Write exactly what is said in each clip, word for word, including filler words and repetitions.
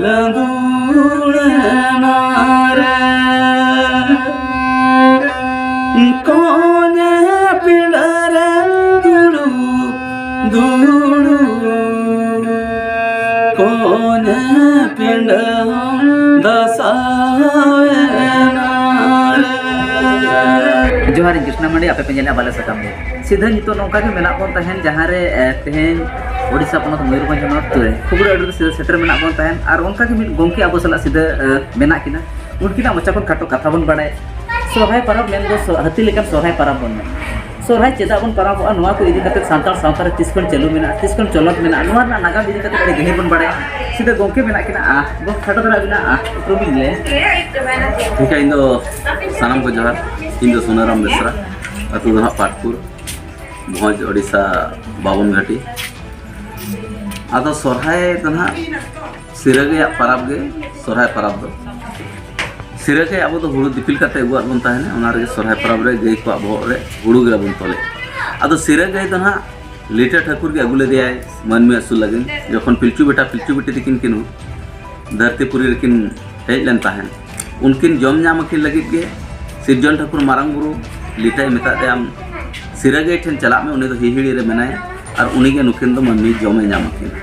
ᱞᱟᱹᱫᱩᱲ ᱮᱱᱟ ᱨᱮ, ᱠᱚᱧᱮ ᱯᱤᱸᱰᱟᱹ ᱨᱮ ᱫᱩᱲᱩᱵ, ᱫᱩᱲᱩᱵ, ᱠᱚᱧᱮ ᱯᱤᱸᱰᱟᱹ ᱦᱚᱸ ᱫᱟᱥᱟᱣ ᱮᱱᱟ ᱨᱮ᱾ ᱡᱚᱦᱟᱨ, ᱤᱧ ᱠᱨᱤᱥᱱᱟ ᱢᱟᱱᱰᱤ, ᱟᱯᱮ ᱯᱮ ᱧᱮᱞᱮᱫᱼᱟ ᱵᱟᱞᱮ ᱥᱟᱠᱟᱢ ᱨᱮ᱾ ᱥᱤᱫᱷᱟᱹ ᱱᱤᱛᱚᱜ ᱱᱚᱝᱠᱟ ᱜᱮ ᱢᱮᱱᱟᱜ ᱵᱚᱱ ᱛᱟᱦᱮᱱ, ᱡᱟᱦᱟᱸ ᱨᱮ, ᱮ, ᱛᱮᱦᱮᱧ ᱳᱰᱤᱥᱟ ᱯᱚᱱᱚᱛ ᱢᱚᱭᱩᱨᱵᱷᱚᱸᱡᱽ ᱦᱚᱱᱚᱛ ᱨᱮ ᱠᱷᱩᱵᱲᱟᱹ ᱟᱹᱰᱤ ᱨᱮ ᱥᱤᱫᱷᱟᱹ ᱥᱮᱴᱮᱨ ᱢᱮᱱᱟᱜ ᱵᱚᱱ ᱛᱟᱦᱮᱱ, ᱟᱨ ᱚᱱᱠᱟ ᱜᱮ ᱢᱤᱫ ᱜᱚᱢᱠᱮ ᱟᱵᱚ ᱥᱟᱞᱟᱜ ᱥᱤᱫᱷᱟᱹ, ᱮ, ᱢᱮᱱᱟᱜ ᱠᱤᱱᱟ᱾ ᱩᱱᱠᱤᱱᱟᱜ ᱢᱚᱪᱟ ᱠᱷᱚᱱ ᱠᱷᱟᱴᱚ ᱠᱟᱛᱷᱟ ᱵᱚᱱ ᱵᱟᱲᱟᱭᱟ᱾ ᱥᱚᱨᱦᱟᱭ ᱯᱚᱨᱚᱵᱽ ᱢᱮᱱᱫᱚ ᱥᱚ-, ᱦᱟᱹᱛᱤ ᱞᱮᱠᱟᱱ ᱥᱚᱨᱦᱟᱭ ᱯᱚᱨᱚᱵᱽ ᱵᱚᱱ ᱢᱮᱱᱟ᱾ ᱥᱚᱨᱦᱟᱭ ᱪᱮᱫᱟᱜ ᱵᱚᱱ ᱯᱚᱨᱚᱵᱚᱜᱼᱟ, ᱱᱚᱣᱟ ᱠᱚ ᱤᱫᱤ ᱠᱟᱛᱮ ᱥᱟᱱᱛᱟᱲ ᱥᱟᱶᱛᱟ ᱨᱮ ᱛᱤᱥ ᱠᱷᱚᱱ ᱪᱟᱹᱞᱩ ᱢᱮᱱᱟᱜᱼᱟ, ᱛᱤᱥ ᱠᱷᱚᱱ ᱪᱚᱞᱚᱱ ᱢᱮᱱᱟᱜᱼᱟ, ᱱᱚᱣᱟ ᱨᱮᱱᱟᱜ ᱱᱟᱜᱟᱢ ᱤᱫᱤ ᱠᱟᱛᱮ ᱟᱹᱰᱤ ᱜᱟᱹᱦᱤᱨ ᱵᱚᱱ ᱵᱟᱲᱟᱭᱟ᱾ ᱥᱤᱫᱷᱟᱹ ᱜᱚᱢᱠᱮ ᱢᱮᱱᱟᱜ ᱠᱤᱱᱟ, ᱟ, ᱜᱚᱢᱠᱮ ᱠᱷᱟᱴᱚ ᱫᱷᱟᱨᱟ ᱟᱹᱵᱤᱱᱟᱜ, ᱟ, ᱩᱯᱨᱩᱢ ᱵᱤᱱ ᱞᱟᱹᱭᱟ᱾ ᱜᱚᱢᱠᱮ, ᱤᱧ ᱫᱚ ᱥᱟᱱᱟᱢ ᱠᱚ ᱡᱚᱦᱟᱨ᱾ ᱤᱧ ᱫᱚ ᱥᱩᱱᱟᱨᱟᱢ ᱵᱮᱥᱨᱟ, ᱟᱹᱛᱩ ᱫᱚ ᱦᱟᱸᱜ ᱯᱟᱴᱯᱩᱨ, ᱵᱷᱚᱸᱡᱽ, ᱳᱰᱤᱥᱟ, ᱵᱟᱵᱚᱱ ᱜᱷᱟᱴᱤ᱾ ᱟᱫᱚ ᱥᱚᱨᱦᱟᱭ ᱫᱚ ᱱᱟᱦᱟᱜ ᱥᱤᱨᱟᱹ ᱜᱟᱹᱭᱟᱜ ᱯᱟᱨᱟᱵᱽ ᱜᱮ ᱥᱚᱨᱦᱟᱭ ᱯᱟᱨᱟᱵᱽ ᱫᱚ᱾ ᱥᱤᱨᱟᱹ ᱜᱟᱹᱭ ᱟᱵᱚ ᱫᱚ ᱦᱩᱲᱩ ᱫᱤᱯᱤᱞ ᱠᱟᱛᱮ ᱟᱹᱜᱩᱣᱟᱫ ᱵᱚᱱ ᱛᱟᱦᱮᱱᱟ, ᱚᱱᱟ ᱨᱮᱜᱮ ᱥᱚᱨᱦᱟᱭ ᱯᱟᱨᱟᱵᱽ ᱨᱮ ᱜᱟᱹᱭ ᱠᱚᱣᱟᱜ ᱵᱚᱦᱚᱜ ᱨᱮ ᱦᱩᱲᱩ ᱜᱮ ᱵᱚᱱ ᱛᱚᱞᱮᱫᱼᱟ᱾ ᱟᱫᱚ ᱥᱤᱨᱟᱹ ᱜᱟᱹᱭ ᱫᱚ ᱱᱟᱦᱟᱜ ᱞᱤᱴᱟᱹ ᱴᱷᱟᱹᱠᱩᱨ ᱜᱮ ᱟᱹᱜᱩ ᱞᱮᱫᱮᱭᱟᱭ ᱢᱟᱹᱱᱢᱤ ᱟᱹᱥᱩᱞ ᱞᱟᱹᱜᱤᱫ, ᱡᱚᱠᱷᱚᱱ ᱯᱤᱞᱪᱩ ᱵᱮᱴᱟ ᱯᱤᱞᱪᱩ ᱵᱤᱴᱤ ᱛᱟᱹᱠᱤᱱ ᱠᱤᱱ ᱫᱷᱟᱹᱨᱛᱤ ᱯᱩᱨᱤ ᱨᱮᱠᱤᱱ ᱦᱮᱡ ᱞᱮᱱ ᱛᱟᱦᱮᱸᱫ᱾ ᱩᱱᱠᱤᱱ ᱡᱚᱢ ᱧᱟᱢ ᱟᱹᱠᱤᱱ ᱞᱟᱹᱜᱤᱫ ᱜᱮ ᱥᱤᱨᱡᱚᱱ ᱴᱷᱟᱹᱠᱩᱨ ᱢᱟᱨᱟᱝ ᱵᱩᱨᱩ ᱞᱤᱴᱟᱹᱭ ᱢᱮᱛᱟᱫ ᱫᱮᱭᱟ, "ᱟᱢ ᱥᱤᱨᱟᱹ ᱜᱟᱹᱭ ᱴᱷᱮᱱ ᱪᱟᱞᱟᱜ ᱢᱮ, ᱩᱱᱤ ᱫᱚ ᱦᱤᱦᱤᱲᱤ ᱨᱮ ᱢᱮᱱᱟᱭᱟ, ᱟᱨ ᱩᱱᱤ ᱜᱮ ᱱᱩᱠᱤᱱ ᱫᱚ ᱢᱟᱹᱱᱢᱤ ᱡᱚᱢᱮ ᱧᱟᱢ ᱟᱹᱠᱤᱱᱟ᱾"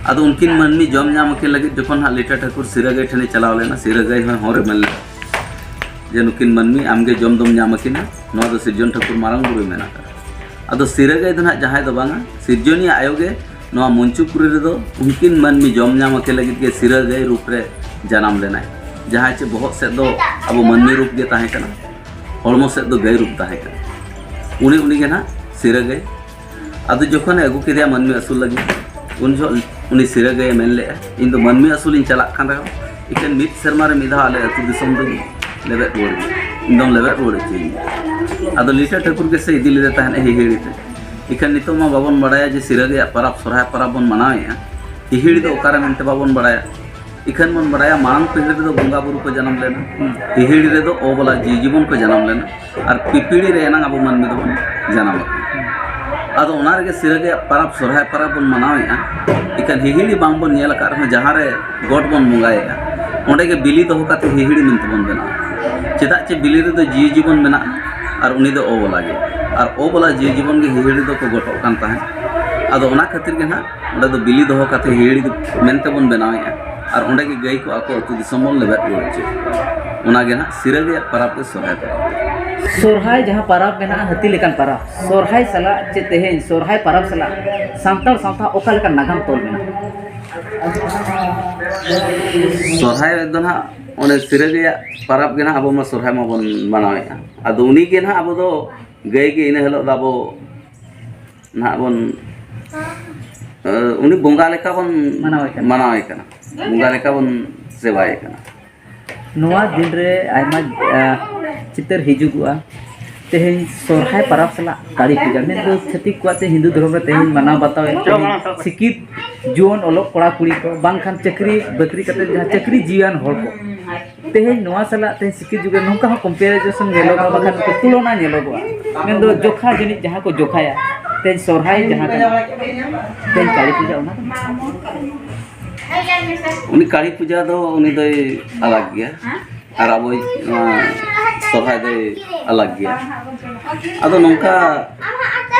ᱟᱫᱚ ᱩᱱᱠᱤᱱ ᱢᱟᱹᱱᱢᱤ ᱡᱚᱢ ᱧᱟᱢ ᱟᱹᱠᱤᱱ ᱞᱟᱹᱜᱤᱫ ᱡᱚᱠᱷᱚᱱ ᱦᱟᱸᱜ ᱞᱤᱴᱟᱹ ᱴᱷᱟᱹᱠᱩᱨ ᱥᱤᱨᱟᱹ ᱜᱟᱹᱭ ᱴᱷᱮᱱᱮ ᱪᱟᱞᱟᱣ ᱞᱮᱱᱟ, ᱥᱤᱨᱟᱹ ᱜᱟᱹᱭ ᱦᱚᱸᱭ ᱦᱚᱨ ᱨᱮ ᱢᱮᱱ ᱞᱮᱫᱟ ᱡᱮ, "ᱱᱩᱠᱤᱱ ᱢᱟᱹᱱᱢᱤ ᱟᱢᱜᱮ ᱡᱚᱢ ᱫᱚᱢ ᱧᱟᱢ ᱟᱹᱠᱤᱱᱟ, ᱱᱚᱣᱟ ᱫᱚ ᱥᱤᱨᱡᱚᱱ ᱴᱷᱟᱹᱠᱩᱨ ᱢᱟᱨᱟᱝ ᱵᱩᱨᱩᱭ ᱢᱮᱱ ᱟᱠᱟᱫᱟ᱾" ᱟᱫᱚ ᱥᱤᱨᱟᱹ ᱜᱟᱹᱭ ᱫᱚ ᱱᱟᱦᱟᱜ ᱡᱟᱦᱟᱸᱭ ᱫᱚ ᱵᱟᱝᱟ, ᱥᱤᱨᱡᱚᱱᱤᱭᱟᱹ ᱟᱭᱳ ᱜᱮ ᱱᱚᱣᱟ ᱢᱚᱧᱪᱚᱯᱩᱨᱤ ᱨᱮᱫᱚ ᱩᱱᱠᱤᱱ ᱢᱟᱹᱱᱢᱤ ᱡᱚᱢ ᱧᱟᱢ ᱟᱹᱠᱤᱱ ᱞᱟᱹᱜᱤᱫ ᱜᱮ ᱥᱤᱨᱟᱹ ᱜᱟᱹᱭ ᱨᱩᱯ ᱨᱮ ᱡᱟᱱᱟᱢ ᱞᱮᱱᱟᱭ᱾ ᱡᱟᱦᱟᱸᱭ ᱪᱮ ᱵᱚᱦᱚᱜ ᱥᱮᱫ ᱫᱚ ᱟᱵᱚ ᱢᱟᱹᱱᱢᱤ ᱨᱩᱯ ᱜᱮ ᱛᱟᱦᱮᱸ ᱠᱟᱱᱟ, ᱦᱚᱲᱢᱚ ᱥᱮᱫ ᱫᱚ ᱜᱟᱹᱭ ᱨᱩᱯ ᱛᱟᱦᱮᱸ ᱠᱟᱱᱟ᱾ ᱩᱱᱤ, ᱩᱱᱤ ᱜᱮ ᱱᱟᱦᱟᱜ ᱥᱤᱨᱟᱹ ᱜᱟᱹᱭ᱾ ᱟᱫᱚ ᱡᱚᱠᱷᱚᱱᱮ ᱟᱹᱜᱩ ᱠᱮᱫᱮᱭᱟ ᱢᱟᱹᱱᱢᱤ ᱟᱹᱥᱩᱞ ᱞᱟᱹᱜᱤᱫ, ᱩᱱ ᱡᱚᱦᱚᱜ ᱩᱱᱤ ᱥᱤᱨᱟᱹ ᱜᱟᱹᱭᱮ ᱢᱮᱱ ᱞᱮᱫᱼᱟ, "ᱤᱧ ᱫᱚ ᱢᱟᱹᱱᱢᱤ ᱟᱹᱥᱩᱞ ᱤᱧ ᱪᱟᱞᱟᱜ ᱠᱟᱱ ᱨᱮᱦᱚᱸ, ᱮᱠᱮᱱ ᱢᱤᱫ ᱥᱮᱨᱢᱟ ᱨᱮ ᱢᱤᱫ ᱫᱷᱟᱣ ᱟᱞᱮ ᱟᱹᱛᱩ ᱫᱤᱥᱚᱢ ᱫᱚᱧ ᱞᱮᱵᱮᱫ ᱨᱩᱣᱟᱹᱲ ᱢᱮᱭᱟ, ᱤᱧ ᱫᱚᱢ ᱞᱮᱵᱮᱫ ᱨᱩᱣᱟᱹᱲ ᱦᱚᱪᱚᱧᱟ᱾" ᱟᱫᱚ ᱞᱤᱴᱟᱹ ᱴᱷᱟᱹᱠᱩᱨ ᱜᱮᱥᱮ ᱤᱫᱤ ᱞᱮᱫᱮ ᱛᱟᱦᱮᱸᱫ ᱦᱤᱦᱤᱲᱤ ᱛᱮ᱾ ᱮᱠᱷᱟᱱ ᱱᱤᱛᱚᱜ ᱢᱟ ᱵᱟᱵᱚᱱ ᱵᱟᱲᱟᱭᱟ ᱡᱮ ᱥᱤᱨᱟᱹ ᱜᱟᱹᱭᱟᱜ ᱯᱟᱨᱟᱵᱽ, ᱥᱚᱨᱦᱟᱭ ᱯᱟᱨᱟᱵᱽ ᱵᱚᱱ ᱢᱟᱱᱟᱣᱮᱫᱼᱟ, ᱦᱤᱦᱤᱲᱤ ᱫᱚ ᱚᱠᱟᱨᱮ ᱢᱮᱱᱛᱮ ᱵᱟᱵᱚᱱ ᱵᱟᱲᱟᱭᱟ᱾ ᱮᱠᱷᱟᱱ ᱵᱚᱱ ᱵᱟᱲᱟᱭᱟ ᱢᱟᱲᱟᱝ ᱯᱤᱲᱦᱤ ᱨᱮᱫᱚ ᱵᱚᱸᱜᱟ ᱵᱩᱨᱩ ᱠᱚ ᱡᱟᱱᱟᱢ ᱞᱮᱱᱟ, ᱦᱤᱦᱤᱲᱤ ᱨᱮᱫᱚ ᱚᱵᱚᱞᱟ ᱡᱤᱣᱤ ᱡᱤᱵᱚᱱ ᱠᱚ ᱡᱟᱱᱟᱢ ᱞᱮᱱᱟ, ᱟᱨ ᱯᱤᱯᱤᱲᱤ ᱨᱮ ᱮᱱᱟᱝ ᱟᱵᱚ ᱢᱟᱹᱱᱢᱤ ᱫᱚᱵᱚᱱ ᱡᱟᱱᱟᱢ ᱟᱠᱟᱱᱟ᱾ ᱟᱫᱚ ᱚᱱᱟ ᱨᱮᱜᱮ ᱥᱤᱨᱟᱹ ᱜᱮᱭᱟᱜ ᱯᱟᱨᱟᱵᱽ, ᱥᱚᱨᱦᱟᱭ ᱯᱟᱨᱟᱵᱽ ᱵᱚᱱ ᱢᱟᱱᱟᱣᱮᱫᱼᱟ᱾ ᱮᱱᱠᱷᱟᱱ ᱦᱤᱦᱤᱲᱤ ᱵᱟᱝ ᱵᱚᱱ ᱧᱮᱞ ᱟᱠᱟᱫ ᱨᱮᱦᱚᱸ, ᱡᱟᱦᱟᱸ ᱨᱮ ᱜᱚᱴ ᱵᱚᱱ ᱵᱚᱸᱜᱟᱭᱮᱫᱼᱟ, ᱚᱸᱰᱮ ᱜᱮ ᱵᱤᱞᱤ ᱫᱚᱦᱚ ᱠᱟᱛᱮ ᱦᱤᱦᱤᱲᱤ ᱢᱮᱱᱛᱮ ᱵᱚᱱ ᱵᱮᱱᱟᱣᱟ᱾ ᱪᱮᱫᱟᱜ ᱪᱮ ᱵᱤᱞᱤ ᱨᱮᱫᱚ ᱡᱤᱣᱤ ᱡᱤᱵᱚᱱ ᱢᱮᱱᱟᱜᱼᱟ, ᱟᱨ ᱩᱱᱤ ᱫᱚ ᱚᱵᱚᱞᱟ ᱜᱮ᱾ ᱟᱨ ᱚᱵᱚᱞᱟ ᱡᱤᱣᱤ ᱡᱤᱵᱚᱱ ᱜᱮ ᱦᱤᱦᱤᱲᱤ ᱫᱚᱠᱚ ᱜᱚᱴᱚᱜ ᱠᱟᱱ ᱛᱟᱦᱮᱸᱫ᱾ ᱟᱫᱚ ᱚᱱᱟ ᱠᱷᱟᱹᱛᱤᱨ ᱜᱮ ᱱᱟᱦᱟᱜ ᱚᱸᱰᱮ ᱫᱚ ᱵᱤᱞᱤ ᱫᱚᱦᱚ ᱠᱟᱛᱮ ᱦᱤᱦᱤᱲᱤ ᱫᱚ ᱢᱮᱱᱛᱮ ᱵᱚᱱ ᱵᱮᱱᱟᱣᱮᱫᱼᱟ᱾ ᱟᱨ ᱚᱸᱰᱮ ᱜᱮ ᱜᱟᱹᱭ ᱠᱚ ᱟᱠᱚ ᱟᱹᱛᱩ ᱫᱤᱥᱚᱢ ᱵᱚᱱ ᱞᱮᱵᱮᱫ ᱨᱩᱣᱟᱹᱲ ᱦᱚᱪᱚᱭᱮᱫ ᱠᱚᱣᱟ᱾ ᱚᱱᱟ ᱜᱮ ᱱᱟᱦᱟᱜ ᱥᱤᱨᱟᱹ ᱜᱮᱭᱟᱜ ᱯᱟᱨᱟᱵᱽ ᱫᱚ ᱥᱚᱨᱦᱟᱭ ᱯᱟᱨᱟᱵᱽ᱾ ᱥᱚᱨᱦᱟᱭ ᱡᱟᱦᱟᱸ ᱯᱟᱨᱟᱵᱽ ᱢᱮᱱᱟᱜᱼᱟ, ᱦᱟᱹᱛᱤ ᱞᱮᱠᱟᱱ ᱯᱟᱨᱟᱵᱽ, ᱥᱚᱨᱦᱟᱭ ᱥᱟᱞᱟᱜ ᱪᱮ ᱛᱮᱦᱮᱧ ᱥᱚᱨᱦᱟᱭ ᱯᱟᱨᱟᱵᱽ ᱥᱟᱞᱟᱜ ᱥᱟᱱᱛᱟᱲ ᱥᱟᱶᱛᱟ ᱚᱠᱟ ᱞᱮᱠᱟ ᱱᱟᱜᱟᱢ ᱛᱚᱞ ᱢᱮᱱᱟᱜᱼᱟ? ᱥᱚᱨᱦᱟᱭ ᱫᱚ ᱱᱟᱦᱟᱜ ᱚᱱᱮ ᱥᱤᱨᱟᱹ ᱜᱮᱭᱟᱜ ᱯᱟᱨᱟᱵᱽ ᱜᱮ ᱱᱟᱦᱟᱜ ᱟᱵᱚ ᱢᱟ ᱥᱚᱨᱦᱟᱭ ᱢᱟᱵᱚᱱ ᱢᱟᱱᱟᱣᱮᱫᱼᱟ᱾ ᱟᱫᱚ ᱩᱱᱤ ᱜᱮ ᱱᱟᱦᱟᱜ ᱟᱵᱚ ᱫᱚ ᱜᱟᱹᱭ ᱜᱮ ᱤᱱᱟᱹ ᱦᱤᱞᱳᱜ ᱫᱚ ᱟᱵᱚ ᱱᱟᱦᱟᱜ ᱵᱚᱱ, ᱮ, ᱩᱱᱤ ᱵᱚᱸᱜᱟ ᱞᱮᱠᱟ ᱵᱚᱱ ᱢᱟᱱᱟᱣᱮ ᱠᱟᱱᱟ᱾ ᱢᱟᱱᱟᱣᱮ ᱠᱟᱱᱟ, ᱵᱚᱸᱜᱟ ᱞᱮᱠᱟ ᱵᱚᱱ ᱥᱮᱵᱟᱭᱮ ᱠᱟᱱᱟ᱾ ᱱᱚᱣᱟ ᱫᱤᱱ ᱨᱮ ᱟᱭᱢᱟ, ᱮ, ᱪᱤᱛᱟᱹᱨ ᱦᱤᱡᱩᱜᱚᱜᱼᱟ᱾ ᱛᱮᱦᱮᱧ ᱥᱚᱨᱦᱟᱭ ᱯᱟᱨᱟᱵᱽ ᱥᱟᱞᱟᱜ ᱠᱟᱹᱲᱤ ᱯᱩᱡᱟᱹ, ᱢᱮᱱᱫᱚ ᱪᱷᱟᱹᱛᱤᱠ ᱠᱚᱣᱟᱜ ᱥᱮ ᱦᱤᱱᱫᱩ ᱫᱷᱚᱨᱚᱢ ᱨᱮ ᱛᱮᱦᱮᱧ ᱢᱟᱱᱟᱣ ᱵᱟᱛᱟᱣᱮᱫ ᱛᱮᱦᱮᱧ ᱥᱤᱠᱷᱤᱛ ᱡᱩᱣᱟᱹᱱ ᱚᱞᱚᱜ ᱠᱚᱲᱟ ᱠᱩᱲᱤ ᱠᱚ, ᱵᱟᱝᱠᱷᱟᱱ ᱪᱟᱹᱠᱨᱤ ᱵᱟᱹᱠᱨᱤ ᱠᱟᱛᱮ ᱡᱟᱦᱟᱸ ᱪᱟᱹᱠᱨᱤ ᱡᱤᱣᱤᱭᱟᱱ ᱦᱚᱲ ᱠᱚ, ᱛᱮᱦᱮᱧ ᱱᱚᱣᱟ ᱥᱟᱞᱟᱜ ᱛᱮᱦᱮᱧ ᱥᱤᱠᱷᱤᱛ ᱡᱩᱜᱽ ᱨᱮ ᱱᱚᱝᱠᱟ ᱦᱚᱸ comparison ᱧᱮᱞᱚᱜᱚᱜᱼᱟ, ᱵᱟᱠᱷᱟᱱ ᱛᱩᱞᱚᱱᱟ ᱧᱮᱞᱚᱜᱚᱜᱼᱟ᱾ ᱢᱮᱱᱫᱚ ᱡᱚᱠᱷᱟ ᱡᱟᱹᱱᱤᱡ ᱡᱟᱦᱟᱸ ᱠᱚ ᱡᱚᱠᱷᱟᱭᱟ, ᱛᱮᱦᱮᱧ ᱥᱚᱨᱦᱟᱭ ᱡᱟᱦᱟᱸ ᱠᱟᱱᱟ, ᱛᱮᱦᱮᱧ ᱠᱟᱹᱲᱤ ᱯᱩᱡᱟᱹ ᱚᱱᱟ ᱠᱟᱱᱟ᱾ ᱩᱱᱤ ᱠᱟᱹᱲᱤ ᱯᱩᱡᱟᱹ ᱫᱚ ᱩᱱᱤ ᱫᱚᱭ ᱟᱞᱟᱜᱽ ᱜᱮᱭᱟ, ᱟᱨ ᱟᱵᱚᱭᱤᱡ ᱱᱚᱣᱟ ᱥᱚᱨᱦᱟᱭ ᱫᱚᱭ ᱟᱞᱟᱜᱽ ᱜᱮᱭᱟ᱾ ᱟᱫᱚ ᱱᱚᱝᱠᱟ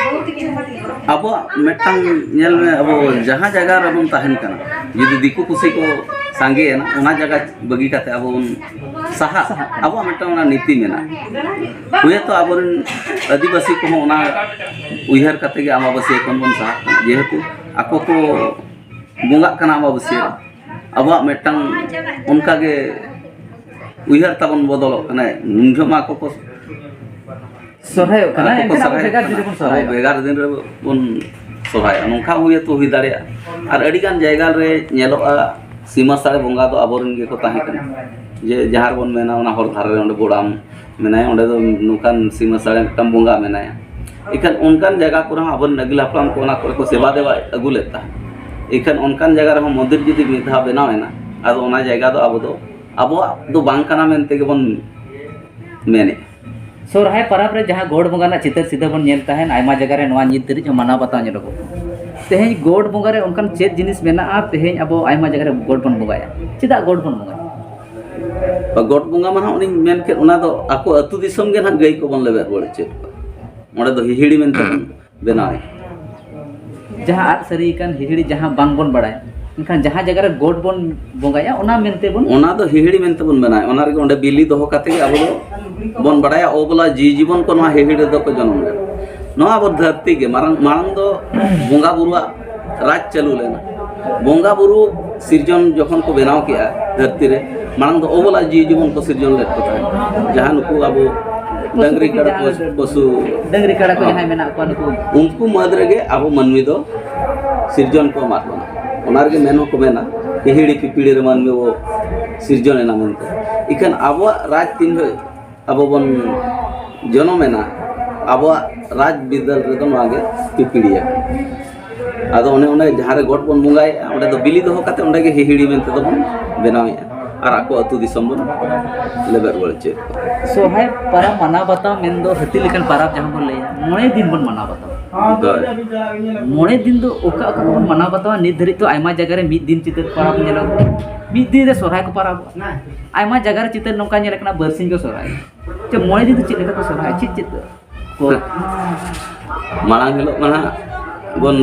ᱟᱵᱚᱣᱟᱜ ᱢᱤᱫᱴᱟᱝ ᱧᱮᱞ ᱢᱮ, ᱟᱵᱚ ᱡᱟᱦᱟᱸ ᱡᱟᱭᱜᱟ ᱨᱮᱵᱚᱱ ᱛᱟᱦᱮᱱ ᱠᱟᱱᱟ, ᱡᱩᱫᱤ ᱫᱤᱠᱩ ᱯᱩᱥᱤ ᱠᱚ ᱥᱟᱸᱜᱮᱭᱮᱱᱟ, ᱚᱱᱟ ᱡᱟᱭᱜᱟ ᱵᱟᱹᱜᱤ ᱠᱟᱛᱮ ᱟᱵᱚ ᱵᱚᱱ ᱥᱟᱦᱟᱜ, ᱟᱵᱚᱣᱟᱜ ᱢᱤᱫᱴᱟᱝ ᱚᱱᱟ ᱱᱤᱛᱤ ᱢᱮᱱᱟᱜᱼᱟ᱾ ᱦᱩᱭᱛᱚ ᱟᱵᱚᱨᱮᱱ ᱟᱹᱫᱤᱵᱟᱹᱥᱤ ᱠᱚᱦᱚᱸ ᱚᱱᱟ ᱩᱭᱦᱟᱹᱨ ᱠᱟᱛᱮ ᱜᱮ ᱟᱢᱵᱟᱵᱟᱹᱥᱭᱟᱹ ᱠᱷᱚᱱ ᱵᱚᱱ ᱥᱟᱦᱟᱜ ᱠᱟᱱᱟ, ᱡᱮᱦᱮᱛᱩ ᱟᱠᱚ ᱠᱚ ᱵᱚᱸᱜᱟᱜ ᱠᱟᱱᱟ ᱟᱢᱵᱟᱵᱟᱹᱥᱭᱟᱹ ᱨᱮ᱾ ᱟᱵᱚᱣᱟᱜ ᱢᱤᱫᱴᱟᱝ ᱚᱱᱠᱟ ᱜᱮ ᱩᱭᱦᱟᱹᱨ ᱛᱟᱵᱚᱱ ᱵᱚᱫᱚᱞᱚᱜ ᱠᱟᱱᱟ᱾ ᱩᱱ ᱡᱚᱦᱚᱜ ᱢᱟ ᱟᱠᱚ ᱠᱚ ᱥᱚᱨᱦᱟᱭᱚᱜ ᱠᱟᱱᱟ, ᱟᱠᱚ ᱠᱚ ᱮᱱᱠᱷᱟᱱ ᱟᱵᱚ ᱥᱚᱨᱦᱟᱭᱚᱜ ᱵᱷᱮᱜᱟᱨ ᱠᱟᱱᱟ᱾ ᱫᱤᱱ ᱨᱮᱵᱚᱱ ᱟᱵᱚ ᱥᱚᱨᱦᱟᱭᱚᱜᱼᱟ᱾ ᱵᱷᱮᱜᱟᱨ ᱫᱤᱱ ᱨᱮᱵᱚᱱ ᱥᱚᱨᱦᱟᱭᱚᱜᱼᱟ, ᱱᱚᱝᱠᱟ ᱦᱚᱸ ᱦᱩᱭ ᱦᱩᱭ ᱫᱟᱲᱮᱭᱟᱜᱼᱟ᱾ ᱟᱨ ᱟᱹᱰᱤᱜᱟᱱ ᱡᱟᱭᱜᱟ ᱨᱮ ᱧᱮᱞᱚᱜᱼᱟ, ᱥᱤᱢᱟᱹ ᱥᱟᱲᱮ ᱵᱚᱸᱜᱟ ᱫᱚ ᱟᱵᱚᱨᱮᱱ ᱜᱮᱠᱚ ᱛᱟᱦᱮᱸ ᱠᱟᱱᱟ᱾ ᱡᱮ ᱡᱟᱦᱟᱸ ᱨᱮᱵᱚᱱ ᱢᱮᱱᱟ, ᱚᱱᱟ ᱦᱚᱨ ᱫᱷᱟᱨᱮ ᱨᱮ ᱚᱸᱰᱮ ᱵᱚᱲᱟᱢ ᱢᱮᱱᱟᱭᱟ, ᱚᱸᱰᱮ ᱫᱚ ᱱᱚᱝᱠᱟᱱ ᱥᱤᱢᱟᱹ ᱥᱟᱲᱮ ᱢᱤᱫᱴᱟᱝ ᱵᱚᱸᱜᱟ ᱢᱮᱱᱟᱭᱟ᱾ ᱮᱱᱠᱷᱟᱱ ᱚᱱᱠᱟᱱ ᱡᱟᱭᱜᱟ ᱠᱚᱨᱮ ᱦᱚᱸ ᱟᱵᱚᱨᱮᱱ ᱟᱹᱜᱤᱞ ᱦᱟᱯᱲᱟᱢ ᱠᱚ ᱚᱱᱟ ᱠᱚᱨᱮ ᱠᱚ ᱥᱮᱵᱟ ᱫᱮᱵᱟ ᱟᱹᱜᱩ ᱞᱮᱫ ᱛᱟᱦᱮᱸᱫ᱾ ᱮᱱᱠᱷᱟᱱ ᱚᱱᱠᱟᱱ ᱡᱟᱭᱜᱟ ᱨᱮᱦᱚᱸ ᱢᱚᱱᱫᱤᱨ ᱡᱩᱫᱤ ᱢᱤᱫ ᱫᱷᱟᱣ ᱵᱮᱱᱟᱣ ᱮᱱᱟ, ᱟᱫᱚ ᱚᱱᱟ ᱡᱟᱭᱜᱟ ᱫᱚ ᱟᱵᱚ ᱫᱚ ᱟᱵᱚᱣᱟᱜ ᱫᱚ ᱵᱟᱝ ᱠᱟᱱᱟ ᱢᱮᱱᱛᱮ ᱜᱮᱵᱚᱱ ᱢᱮᱱᱮᱫᱼᱟ᱾ ᱥᱚᱨᱦᱟᱭ ᱯᱚᱨᱚᱵᱽ ᱨᱮ ᱡᱟᱦᱟᱸ ᱜᱚᱰ ᱵᱚᱸᱜᱟ ᱨᱮᱱᱟᱜ ᱪᱤᱛᱟᱹᱨ ᱥᱤᱫᱷᱟᱹ ᱵᱚᱱ ᱧᱮᱞ ᱛᱟᱦᱮᱱ, ᱟᱭᱢᱟ ᱡᱟᱭᱜᱟ ᱨᱮ ᱱᱚᱣᱟ ᱱᱤᱛ ᱫᱷᱟᱹᱨᱤᱡ ᱦᱚᱸ ᱢᱟᱱᱟᱣ ᱵᱟᱛᱟᱣ ᱧᱮᱞᱚᱜᱚᱜ ᱠᱟᱱᱟ᱾ ᱛᱮᱦᱮᱧ ᱜᱚᱰ ᱵᱚᱸᱜᱟ ᱨᱮ ᱚᱱᱠᱟᱱ ᱪᱮᱫ ᱡᱤᱱᱤᱥ ᱢᱮᱱᱟᱜᱼᱟ, ᱛᱮᱦᱮᱧ ᱟᱵᱚ ᱟᱭᱢᱟ ᱡᱟᱭᱜᱟ ᱨᱮ ᱜᱚᱰ ᱵᱚᱱ ᱵᱚᱸᱜᱟᱭᱟ? ᱪᱮᱫᱟᱜ ᱜᱚᱰ ᱵᱚᱱ ᱵᱚᱸᱜᱟᱭᱟ? ᱜᱚᱰ ᱵᱚᱸᱜᱟ ᱢᱟ ᱱᱟᱦᱟᱜ ᱚᱱᱮᱧ ᱢᱮᱱ ᱠᱮᱫ, ᱚᱱᱟ ᱫᱚ ᱟᱠᱚ ᱟᱹᱛᱩ ᱫᱤᱥᱚᱢ ᱜᱮ ᱱᱟᱦᱟᱜ ᱜᱟᱹᱭ ᱠᱚᱵᱚᱱ ᱞᱮᱵᱮᱫ ᱨᱩᱣᱟᱹᱲ ᱦᱚᱪᱚᱭᱮᱫ ᱠᱚᱣᱟ᱾ ᱚᱸᱰᱮ ᱫᱚ ᱦᱤᱦᱤᱲᱤ ᱢᱮᱱᱛᱮ ᱵᱚᱱ ᱵᱮᱱᱟᱣᱮᱫ᱾ ᱡᱟᱦᱟᱸ ᱟᱫ ᱥᱟᱹᱨᱤ ᱟᱠᱟᱱ ᱦᱤᱦᱤᱲᱤ, ᱡᱟᱦᱟᱸ ᱵᱟᱝ ᱵᱚᱱ ᱵᱟᱲᱟᱭᱟ, ᱢᱮᱱᱠᱷᱟᱱ ᱡᱟᱦᱟᱸ ᱡᱟᱭᱜᱟ ᱨᱮ ᱜᱚᱰ ᱵᱚᱱ ᱵᱚᱸᱜᱟᱭᱟ, ᱚᱱᱟ ᱢᱮᱱᱛᱮ ᱵᱚᱱ ᱚᱱᱟ ᱫᱚ ᱦᱤᱦᱤᱲᱤ ᱢᱮᱱᱛᱮ ᱵᱚᱱ ᱵᱮᱱᱟᱣᱮᱫ᱾ ᱚᱱᱟ ᱨᱮᱜᱮ ᱚᱸᱰᱮ ᱵᱤᱞᱤ ᱫᱚᱦᱚ ᱠᱟᱛᱮ ᱜᱮ ᱟᱵᱚ ᱫᱚ ᱵᱚᱱ ᱵᱟᱲᱟᱭᱟ, ᱚᱵᱚᱞᱟ ᱡᱤᱣᱤ ᱡᱤᱵᱚᱱ ᱠᱚ ᱱᱚᱣᱟ ᱦᱤᱦᱤᱲᱤ ᱨᱮᱫᱚ ᱠᱚ ᱡᱚᱱᱚᱢ ᱞᱮᱱᱟ᱾ ᱱᱚᱣᱟ ᱟᱵᱚ ᱫᱷᱟᱹᱨᱛᱤ ᱜᱮ ᱢᱟᱨᱟᱝ, ᱢᱟᱲᱟᱝ ᱫᱚ ᱵᱚᱸᱜᱟ ᱵᱩᱨᱩᱣᱟᱜ ᱨᱟᱡᱽ ᱪᱟᱹᱞᱩ ᱞᱮᱱᱟ᱾ ᱵᱚᱸᱜᱟ ᱵᱩᱨᱩ ᱥᱤᱨᱡᱚᱱ ᱡᱚᱠᱷᱚᱱ ᱠᱚ ᱵᱮᱱᱟᱣ ᱠᱮᱜᱼᱟ ᱫᱷᱟᱹᱨᱛᱤ ᱨᱮ, ᱢᱟᱲᱟᱝ ᱫᱚ ᱚᱵᱚᱞᱟ ᱡᱤᱣᱤ ᱡᱤᱵᱚᱱ ᱠᱚ ᱥᱤᱨᱡᱚᱱ ᱞᱮᱫ ᱠᱚ ᱛᱟᱦᱮᱸᱫ, ᱡᱟᱦᱟᱸ ᱱᱩᱠᱩ ᱟᱵᱚ ᱰᱟᱹᱝᱨᱤ ᱠᱟᱰᱟ ᱯᱚᱥᱩ, ᱯᱚᱥᱩ, ᱰᱟᱹᱝᱨᱤ ᱠᱟᱰᱟ ᱠᱚ ᱦᱚᱸ᱾ ᱡᱟᱦᱟᱸᱭ ᱢᱮᱱᱟᱜ ᱠᱚᱣᱟ, ᱱᱩᱠᱩ ᱩᱱᱠᱩ ᱢᱟᱹᱫᱽ ᱨᱮᱜᱮ ᱟᱵᱚ ᱢᱟᱹᱱᱢᱤ ᱫᱚ ᱥᱤᱨᱡᱚᱱ ᱠᱚ ᱮᱢᱟᱫ ᱵᱚᱱᱟ᱾ ᱚᱱᱟ ᱨᱮᱜᱮ ᱢᱮᱱ ᱦᱚᱸᱠᱚ ᱢᱮᱱᱟ, ᱦᱤᱦᱤᱲᱤ ᱯᱤᱯᱤᱲᱤ ᱨᱮ ᱢᱟᱹᱱᱢᱤ ᱵᱚ ᱥᱤᱨᱡᱚᱱ ᱮᱱᱟ ᱢᱮᱱᱛᱮ᱾ ᱤᱠᱷᱟᱹᱱ ᱟᱵᱚᱣᱟᱜ ᱨᱟᱡᱽ ᱛᱤᱱ ᱡᱚᱦᱚᱜ ᱟᱵᱚ ᱵᱚᱱ ᱡᱚᱱᱚᱢ ᱮᱱᱟ, ᱟᱵᱚᱣᱟᱜ ᱨᱟᱡᱽ ᱵᱤᱫᱟᱹᱞ ᱨᱮᱫᱚ ᱱᱚᱣᱟ ᱜᱮ ᱯᱤᱯᱤᱲᱤᱭᱟ ᱠᱟᱱᱟ᱾ ᱟᱫᱚ ᱚᱱᱮ, ᱚᱱᱮ ᱡᱟᱦᱟᱸ ᱨᱮ ᱜᱚᱴ ᱵᱚᱱ ᱵᱚᱸᱜᱟᱭᱮᱫᱼᱟ, ᱚᱸᱰᱮ ᱫᱚ ᱵᱤᱞᱤ ᱫᱚᱦᱚ ᱠᱟᱛᱮ ᱚᱸᱰᱮ ᱜᱮ ᱦᱤᱦᱤᱲᱤ ᱢᱮᱱᱛᱮ ᱫᱚ ᱵᱚᱱ ᱵᱮᱱᱟᱣᱮᱫᱼᱟ ᱟᱨ ᱟᱠᱚ ᱟᱹᱛᱩ ᱫᱤᱥᱚᱢ ᱵᱚᱱ ᱞᱮᱵᱮᱫ ᱨᱩᱣᱟᱹᱲ ᱦᱚᱪᱚᱭᱮᱫ ᱠᱚᱣᱟ᱾ ᱥᱚᱨᱦᱟᱭ ᱯᱚᱨᱚᱵᱽ ᱢᱟᱱᱟᱣ ᱵᱟᱛᱟᱣ ᱢᱮᱱᱫᱚ ᱦᱟᱹᱛᱤ ᱞᱮᱠᱟᱱ ᱯᱚᱨᱚᱵᱽ ᱡᱟᱦᱟᱸ ᱵᱚᱱ ᱞᱟᱹᱭᱟ, ᱢᱚᱬᱮ ᱫᱤᱱ ᱵᱚᱱ ᱢᱟᱱᱟᱣ ᱵᱟᱛᱟᱣᱟ᱾ ᱦᱳᱭ᱾ ᱢᱚᱬᱮ ᱫᱤᱱ ᱫᱚ ᱚᱠᱟ ᱚᱠᱟ ᱠᱚᱵᱚᱱ ᱢᱟᱱᱟᱣ ᱵᱟᱛᱟᱣᱟ? ᱱᱤᱛ ᱫᱷᱟᱹᱨᱤᱡ ᱫᱚ ᱟᱭᱢᱟ ᱡᱟᱭᱜᱟ ᱨᱮ ᱢᱤᱫ ᱫᱤᱱ ᱪᱤᱛᱟᱹᱨ ᱯᱚᱨᱚᱵᱽ ᱧᱮᱞᱚᱜ ᱠᱟᱱᱟ, ᱢᱤᱫ ᱫᱤᱱ ᱨᱮ ᱥᱚᱨᱦᱟᱭ ᱠᱚ ᱯᱚᱨᱚᱵᱚᱜᱼᱟ᱾ ᱟᱭᱢᱟ ᱡᱟᱭᱜᱟ ᱨᱮ ᱪᱤᱛᱟᱹᱨ ᱱᱚᱝᱠᱟ ᱧᱮᱞ ᱠᱟᱱᱟ, ᱵᱟᱨᱥᱤᱧ ᱠᱚ ᱥᱚᱨᱦᱟᱭ᱾ ᱪᱮ, ᱢᱚᱬᱮ ᱫᱤᱱ ᱫᱚ ᱪᱮᱫ ᱞᱮᱠᱟ ᱠᱚ ᱥᱚᱨᱦᱟᱭ, ᱪᱮᱫ ᱪᱮᱫ ᱠᱚ? ᱢᱟᱲᱟᱝ ᱦᱤᱞᱳᱜ ᱢᱟ ᱱᱟᱦᱟᱜ ᱵᱚᱱ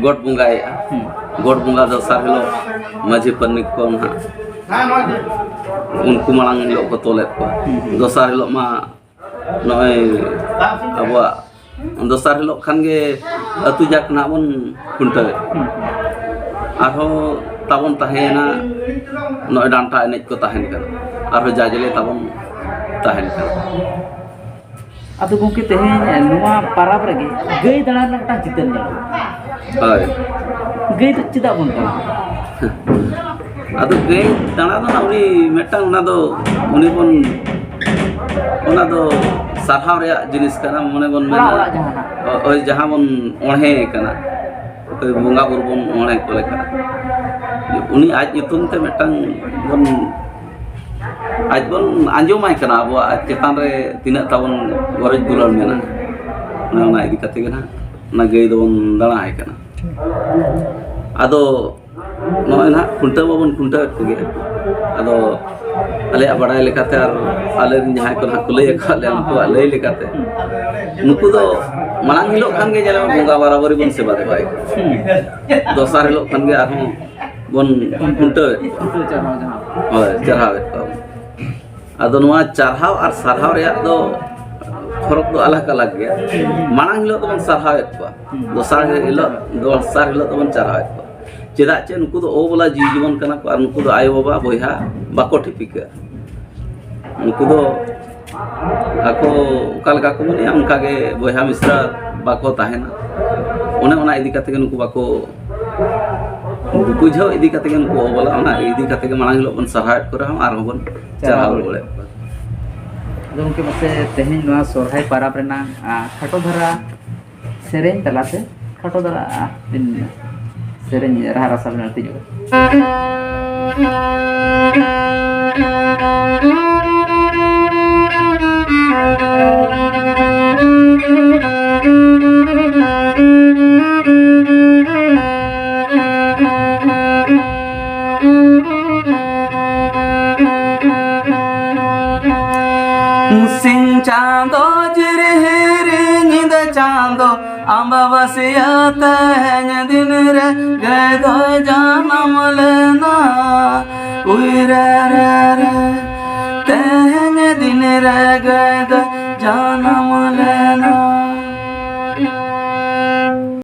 ᱜᱚᱴ ᱵᱚᱸᱜᱟᱭᱮᱫᱼᱟ᱾ ᱦᱩᱸ᱾ ᱜᱚᱴ ᱵᱚᱸᱜᱟ ᱫᱚᱥᱟᱨ ᱦᱤᱞᱳᱜ ᱢᱟᱹᱡᱷᱤ ᱯᱟᱨᱟᱱᱤᱠ ᱠᱚ ᱱᱟᱦᱟᱜ ᱩᱱᱠᱩ ᱢᱟᱲᱟᱝ ᱦᱤᱞᱳᱜ ᱠᱚ ᱛᱚᱞᱮᱫ ᱠᱚᱣᱟ᱾ ᱫᱚᱥᱟᱨ ᱦᱤᱞᱳᱜ ᱢᱟ ᱱᱚᱜᱼᱚᱭ ᱟᱵᱚᱣᱟᱜ ᱫᱚᱥᱟᱨ ᱦᱤᱞᱳᱜ ᱠᱷᱟᱱ ᱜᱮ ᱟᱹᱛᱩ ᱡᱟᱠ ᱱᱟᱦᱟᱜ ᱵᱚᱱ ᱠᱷᱩᱱᱴᱟᱹᱣᱮᱫ ᱠᱚᱣᱟ᱾ ᱟᱨᱦᱚᱸ ᱛᱟᱵᱚᱱ ᱛᱟᱦᱮᱸᱭᱮᱱᱟ ᱱᱚᱜᱼᱚᱭ ᱰᱟᱱᱴᱟ ᱮᱱᱮᱡ ᱠᱚ ᱛᱟᱦᱮᱱ ᱠᱟᱱᱟ, ᱟᱨᱦᱚᱸ ᱡᱟᱡᱽᱞᱮ ᱛᱟᱵᱚᱱ ᱛᱟᱦᱮᱱ ᱠᱟᱱᱟ᱾ ᱟᱫᱚ ᱜᱚᱢᱠᱮ, ᱛᱮᱦᱮᱧ ᱱᱚᱣᱟ ᱯᱚᱨᱚᱵᱽ ᱨᱮᱜᱮ ᱜᱟᱹᱭ ᱫᱟᱬᱟ ᱨᱮᱱᱟᱜ ᱢᱤᱫᱴᱟᱝ ᱪᱤᱛᱟᱹᱨ ᱧᱮᱞᱚᱜᱼᱟ᱾ ᱦᱳᱭ᱾ ᱜᱟᱹᱭ ᱫᱚ ᱪᱮᱫᱟᱜ ᱵᱚᱱ ᱫᱟᱬᱟᱱᱟ? ᱟᱫᱚ ᱜᱟᱹᱭ ᱫᱟᱬᱟ ᱫᱚ ᱱᱟᱜ ᱩᱱᱤ ᱢᱤᱫᱴᱟᱝ, ᱚᱱᱟ ᱫᱚ ᱩᱱᱤ ᱵᱚᱱ, ᱚᱱᱟ ᱫᱚ ᱥᱟᱨᱦᱟᱣ ᱨᱮᱭᱟᱜ ᱡᱤᱱᱤᱥ ᱠᱟᱱᱟ, ᱢᱚᱱᱮ ᱵᱚᱱ ᱢᱮᱱᱟ᱾ ᱚᱲᱟᱜ ᱚᱲᱟᱜ ᱡᱟᱦᱟᱱᱟᱜ᱾ ᱳᱭ ᱡᱟᱦᱟᱸ ᱵᱚᱱ ᱚᱬᱦᱮ ᱠᱟᱱᱟ, ᱚᱠᱚᱭ ᱵᱚᱸᱜᱟ ᱵᱩᱨᱩ ᱵᱚᱱ ᱚᱬᱦᱮ ᱠᱚ ᱞᱮᱠᱟ, ᱩᱱᱤ ᱟᱡ ᱧᱩᱛᱩᱢ ᱛᱮ ᱢᱤᱫᱴᱟᱝ ᱵᱚᱱ ᱟᱡ ᱵᱚᱱ ᱟᱸᱡᱚᱢᱟᱭ ᱠᱟᱱᱟ, ᱟᱵᱚᱣᱟᱜ ᱟᱡ ᱪᱮᱛᱟᱱ ᱨᱮ ᱛᱤᱱᱟᱹᱜ ᱛᱟᱵᱚᱱ ᱜᱚᱨᱚᱡᱽ ᱫᱩᱞᱟᱹᱲ ᱢᱮᱱᱟᱜᱼᱟ, ᱚᱱᱮ ᱚᱱᱟ ᱤᱫᱤ ᱠᱟᱛᱮ ᱜᱮ ᱱᱟᱦᱟᱜ ᱚᱱᱟ ᱜᱟᱹᱭ ᱫᱚᱵᱚᱱ ᱫᱟᱬᱟ ᱟᱭ ᱠᱟᱱᱟ᱾ ᱟᱫᱚ ᱱᱚᱜᱼᱚᱭ ᱱᱟᱦᱟᱜ ᱠᱷᱩᱱᱴᱟᱹᱣ ᱢᱟᱵᱚᱱ ᱠᱷᱩᱱᱴᱟᱹᱣᱮᱫ ᱠᱚᱜᱮ᱾ ᱟᱫᱚ ᱟᱞᱮᱭᱟᱜ ᱵᱟᱰᱟᱭ ᱞᱮᱠᱟᱛᱮ ᱟᱨ ᱟᱞᱮᱨᱮᱱ ᱡᱟᱦᱟᱸᱭ ᱠᱚ ᱱᱟᱦᱟᱜ ᱠᱚ ᱞᱟᱹᱭ ᱟᱠᱟᱫ ᱞᱮᱭᱟ, ᱩᱱᱠᱩᱣᱟᱜ ᱞᱟᱹᱭ ᱞᱮᱠᱟᱛᱮ, ᱱᱩᱠᱩ ᱫᱚ ᱢᱟᱲᱟᱝ ᱦᱤᱞᱳᱜ ᱠᱷᱟᱱ ᱜᱮ ᱧᱮᱞ ᱢᱮ ᱵᱚᱸᱜᱟ ᱵᱟᱨᱟᱵᱟᱨᱤ ᱵᱚᱱ ᱥᱮᱵᱟ ᱫᱮᱵᱟᱭᱮᱫ ᱠᱚᱣᱟ᱾ ᱫᱚᱥᱟᱨ ᱦᱤᱞᱳᱜ ᱠᱷᱟᱱ ᱜᱮ ᱟᱨᱦᱚᱸ ᱵᱚᱱ ᱠᱷᱩᱱᱴᱟᱹᱣᱮᱫ ᱠᱚᱣᱟ᱾ ᱠᱷᱩᱱᱴᱟᱹᱣ ᱪᱟᱨᱦᱟᱣ ᱡᱟᱦᱟᱸ᱾ ᱦᱳᱭ, ᱪᱟᱨᱦᱟᱣᱮᱫ ᱠᱚᱣᱟ ᱵᱚᱱ᱾ ᱟᱫᱚ ᱱᱚᱣᱟ ᱪᱟᱨᱦᱟᱣ ᱟᱨ ᱥᱟᱨᱦᱟᱣ ᱨᱮᱭᱟᱜ ᱫᱚ ᱯᱷᱚᱨᱚᱠ ᱫᱚ ᱟᱞᱟᱜᱽ ᱟᱞᱟᱜᱽ ᱜᱮᱭᱟ᱾ ᱢᱟᱲᱟᱝ ᱦᱤᱞᱳᱜ ᱫᱚᱵᱚᱱ ᱥᱟᱨᱦᱟᱣᱮᱫ ᱠᱚᱣᱟ, ᱫᱚᱥᱟᱨ ᱦᱤᱞᱳᱜ, ᱫᱚᱥᱟᱨ ᱦᱤᱞᱳᱜ ᱫᱚᱵᱚᱱ ᱪᱟᱨᱦᱟᱣᱮᱫ ᱠᱚᱣᱟ᱾ ᱪᱮᱫᱟᱜ ᱪᱮ ᱱᱩᱠᱩ ᱫᱚ ᱚᱵᱚᱞᱟ ᱡᱤᱣᱤ ᱡᱤᱵᱚᱱ ᱠᱟᱱᱟ ᱠᱚ ᱟᱨ ᱱᱩᱠᱩ ᱫᱚ ᱟᱭᱳᱼᱵᱟᱵᱟ ᱵᱚᱭᱦᱟ ᱵᱟᱠᱚ ᱴᱷᱤᱯᱤ ᱠᱟᱜᱼᱟ᱾ ᱱᱩᱠᱩ ᱫᱚ ᱟᱠᱚ ᱚᱠᱟ ᱞᱮᱠᱟ ᱠᱚ ᱢᱚᱱᱮᱭᱟ, ᱚᱱᱠᱟ ᱜᱮ ᱵᱚᱭᱦᱟ ᱢᱤᱥᱨᱟ ᱵᱟᱠᱚ ᱛᱟᱦᱮᱱᱟ᱾ ᱚᱱᱮ ᱚᱱᱟ ᱤᱫᱤ ᱠᱟᱛᱮ ᱜᱮ ᱱᱩᱠᱩ ᱵᱟᱠᱚ ᱵᱩᱡᱷᱟᱹᱣ ᱤᱫᱤ ᱠᱟᱛᱮ ᱜᱮ ᱱᱩᱠᱩ ᱚᱵᱚᱞᱟ, ᱚᱱᱟ ᱤᱫᱤ ᱠᱟᱛᱮ ᱜᱮ ᱢᱟᱲᱟᱝ ᱦᱤᱞᱳᱜ ᱵᱚᱱ ᱥᱟᱨᱦᱟᱣᱮᱫ ᱠᱚ ᱨᱮᱦᱚᱸ ᱟᱨᱦᱚᱸ ᱵᱚᱱ ᱪᱟᱨᱦᱟᱣ ᱨᱩᱣᱟᱹᱲᱮᱫ ᱠᱚᱣᱟ᱾ ᱟᱫᱚ ᱜᱚᱢᱠᱮ, ᱢᱟᱥᱮ ᱛᱮᱦᱮᱧ ᱱᱚᱣᱟ ᱥᱚᱨᱦᱟᱭ ᱯᱟᱨᱟᱵᱽ ᱨᱮᱱᱟᱜ, ᱟ, ᱠᱷᱟᱴᱚ ᱫᱷᱟᱨᱟ ᱥᱮᱨᱮᱧ ᱛᱟᱞᱟᱛᱮ, ᱠᱷᱟᱴᱚ ᱫᱷᱟᱨᱟ, ᱟ, ᱵᱤᱱ ᱥᱮᱨᱮᱧ ᱨᱟᱦᱟ ᱨᱟᱥᱟ ᱵᱤᱱ ᱟᱹᱲᱛᱤ ᱧᱚᱜᱟ᱾ ᱥᱤᱧ ᱪᱟᱸᱫᱚ ᱡᱤᱨᱦᱤᱨ ᱧᱤᱫᱟᱹ ᱪᱟᱸᱫᱚ ᱟᱢᱵᱟᱵᱟᱹᱥᱭᱟᱹ ᱛᱮᱦᱮᱧ ᱫᱤᱱ ᱨᱮ ᱜᱟᱹᱭ ᱫᱚᱭ ᱡᱟᱱᱟᱢ ᱞᱮᱱᱟ᱾ ᱩᱭ ᱨᱮ ᱨᱮ ᱨᱮ, ᱛᱮᱦᱮᱧ ᱫᱤᱱ ᱨᱮ ᱜᱟᱹᱭ ᱫᱚᱭ ᱡᱟᱱᱟᱢ